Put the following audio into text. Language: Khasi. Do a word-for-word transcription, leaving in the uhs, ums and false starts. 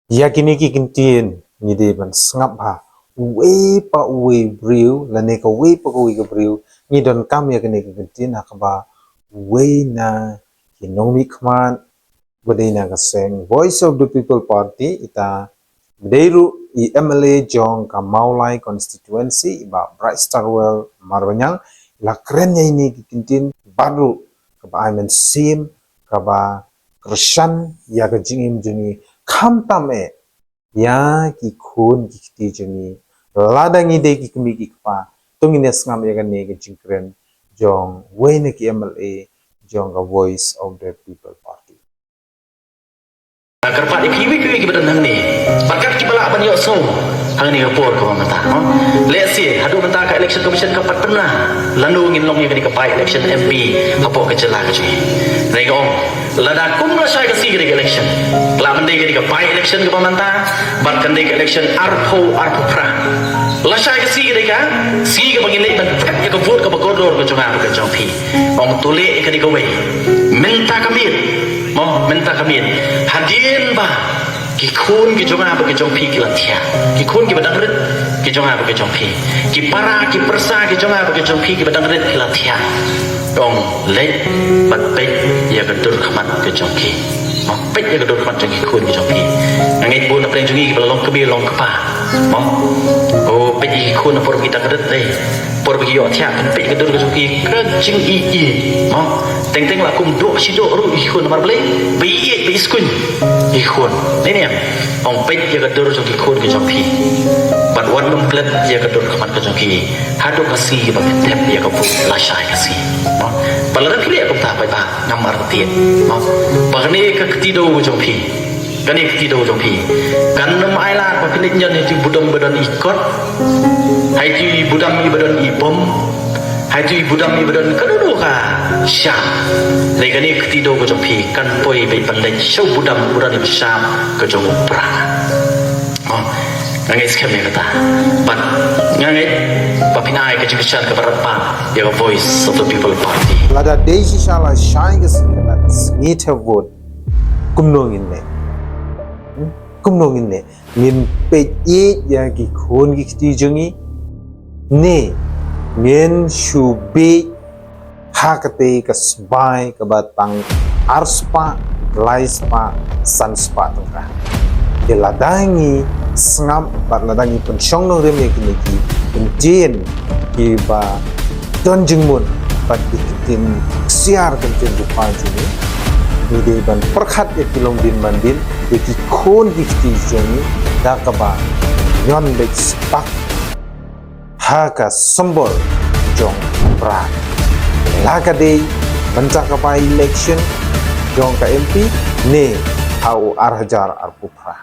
Ïa kine ki kyntien ngi dei ban sngap ha uwei pa uwei u briew lane kawei pa kawei ka briew. Ngi donkam ïa kine ki kyntien ha kaba uwei na ki nongmihkhmat ba dei na ka seng Voice of the People Party, ita ba dei ruh i M L A jong ka Mawlai constituency, i Bah Brightstarwell Marbaniang, i la kren ïa ine ki kyntien bad ruh kaba ai mynsiem, kaba kyrshan ïa ka jingim jong ngi, khamtam eh ïa ki khun ki kti jong ngi. Lada ngi dei ki kmie ki kpa, to ngin ïa sngap ïa kane ka jingkren jong uwei na ki M L A jong ka Voice of the People Party. Kyrpad ïa kiwei kiwei kiba don hangne, bad kat kiba lah ban ïohsngew hangne ha por kaba mynta, no? Lehse haduh mynta ka Election Commission kam pat pynbna lano ngin long ïa kane ka by election M P hapoh ka jylla ka jong ngi. Hynrei nga ong, lada kum lashai ka sngi ka dei ka election, ka lah ban dei ka dei ka by election kaba mynta bad kan dei ka election arphew arphew phra. Lashai ka sngi ka dei ka sngi kaba ngin leit ban thep ïa ka vote kaba kordor ka jong nga bad ka jong phi. Ong, to leh ïa kane kawei mynta ka miet, mo, mynta ka miet, hadien ba ki khun ki jong nga bad ki jong phi ki la thiah, ki khun kiba dang rit ki jong nga bad ki jong phi, ki para ki pyrsa ki jong nga bad ki jong phi kiba dang rit ki la thiah. Ong, leit bad peit ïa ka dur khmat ka jong ki. Mo, peit ïa ka dur khmat jong ki khun ki jong phi. Nga ngeit bun na pdeng jong ngi kiba la long kmie long kpa, mo, oh, peit ïa ki khun na por ba ki dang rit, dei por ba ki ïohthiah, peit ïa ka dur ka jong ki, ka jingïeit, mo. Teng teng la kum doh shi doh ruh ïa ki khun, namar balei? Ba ïeit, ba iskuin ïa ki khun. Dei ne em? Ong, peit ïa ka dur jong ki khun ki jong phi. Bad wat nym klet ïa ka dur khmat ka jong ki haduh ka sngi ba phi thep ïa ka vote lashai ka sngi, mo. Bad lada phi leh kumta, paidbah, ngam artatien, mo, ba kane ka kti dew ka jong phi, kane ka kti dew jong phi kan nym ailad ba phin leit ñion ha itu i budam ba don i kot, ha itu i budam iba don i bom, ha itu i budam iba don kano kano ka shap. Hynrei kane ka kti dew ka jong phi kan poi beit ban leit sha u budam uba don iba shap ka jong u Prah. Oh, nga ngeit skhem ïa kata. Bad nga ngeit ba phin ai ka jingkyrshan kaba radbah ïa ka Voice of the People Party. Lada dei shisha lashai ka sngi, ka sngi thep vote, kumno ngin leh? Hmm? Kumno ngin leh? Ngin peit ïeit ïa ki khun ki kti jong ngi, ne ngin shu bieit ha katei ka sbai kaba tang arspah, laispah, sanspah tyngka? Te lada ngi sngap bad lada ngi pynshong nongrim ïa kine ki kyntien kiba don jingmut bad ki kyntien ksiar, kyntien jubab jong ngi, ngi dei ban pyrkhat ïa ki longdien mandien, ïa ki khun ki kti jong ngi, da kaba ñion beit spah ha ka symbol jong u Prah. La ka dei mynta ka by election jong ka M P ne ha u ar hajar arphew phra.